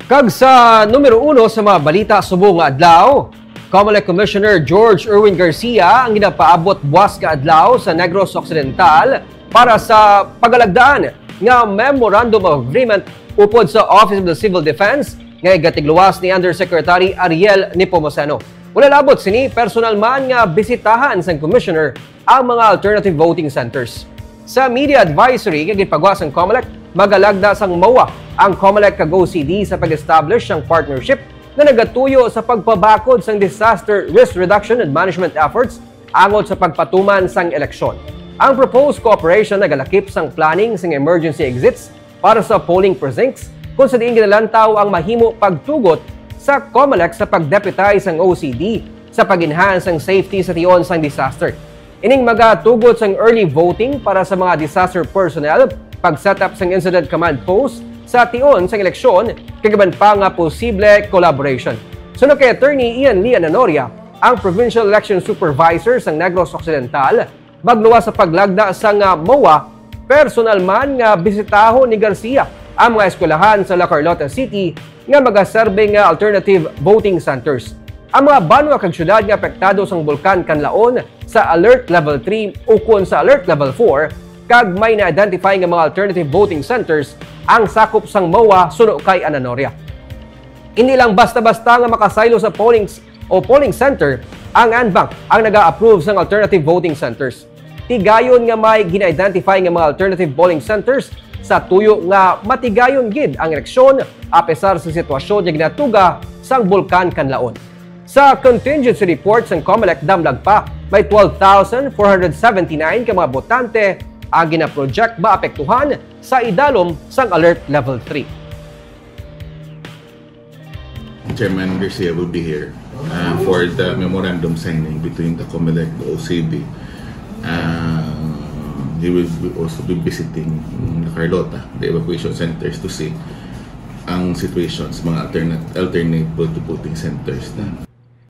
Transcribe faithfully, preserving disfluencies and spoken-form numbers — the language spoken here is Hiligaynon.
Kag sa numero uno sa mga balita subong nga adlaw, Comelec Commissioner George Erwin Garcia ang ginapaabot buwas nga adlaw sa Negros Occidental para sa pagalagdaan nga Memorandum of Agreement upod sa Office of the Civil Defense nga igatigluwas ni Undersecretary Ariel Nepomuceno. Wala labot sini, personal man nga bisitahan sang Commissioner ang mga alternative voting centers. Sa media advisory nga ginpagawa sang Comelec, magalagda sang MOA ang Comelec kag O C D sa pag-establish sang partnership nga nagatuyo sa pagpabakod sang disaster risk reduction and management efforts angot sa pagpatuman sang eleksyon. Ang proposed cooperation nagalakip sang planning sang emergency exits para sa polling precincts, kung sa diin ginalantaw ang mahimo pagtugot sa Comelec sa pag-deputize sang O C D sa pag-enhance sang safety sa tion sang disaster. Ining magatugot sang early voting para sa mga disaster personnel, pag-set up sang incident command post sa tion sang eleksyon, kag iban pa nga posible collaboration. Suno kay Attorney Ian Lee Ananoria, ang Provincial Election Supervisor sang Negros Occidental, magluwas sa paglagda sang, ah, MOA, personal man nga bisitahon ni Garcia ang mga eskwelahan sa La Carlota City nga magaserbe nga alternative voting centers. Ang mga banwa kag syudad nga apektado sang Bulkan Kanlaon sa Alert Level three ukon sa Alert Level four kag may na-identify nga mga alternative voting centers ang sakop sang MOA, suno kay Ananoria. Hindi lang basta-basta nga makasaylo sa polling s-, o polling center ang ANBAC ang naga-approve sang alternative voting centers. Tigayon nga may gina-identify nga mga alternative polling centers sa tuyo nga matigayon gid ang eleksyon apesar sa sitwasyon nga ginatuga sang Bulkan Kanlaon. Sa contingency report sang Comelec, damlag pa, may twelve thousand four hundred seventy-nine ka mga botante ang gina-project maapektuhan sa idalom sang Alert Level three. Chairman Garcia will be here uh, for the memorandum signing between the Comelec, the O C D. Uh, he will be- also be visiting the Carlota, the evacuation centers, to see ang situation sa mga alternate, alternate voting centers na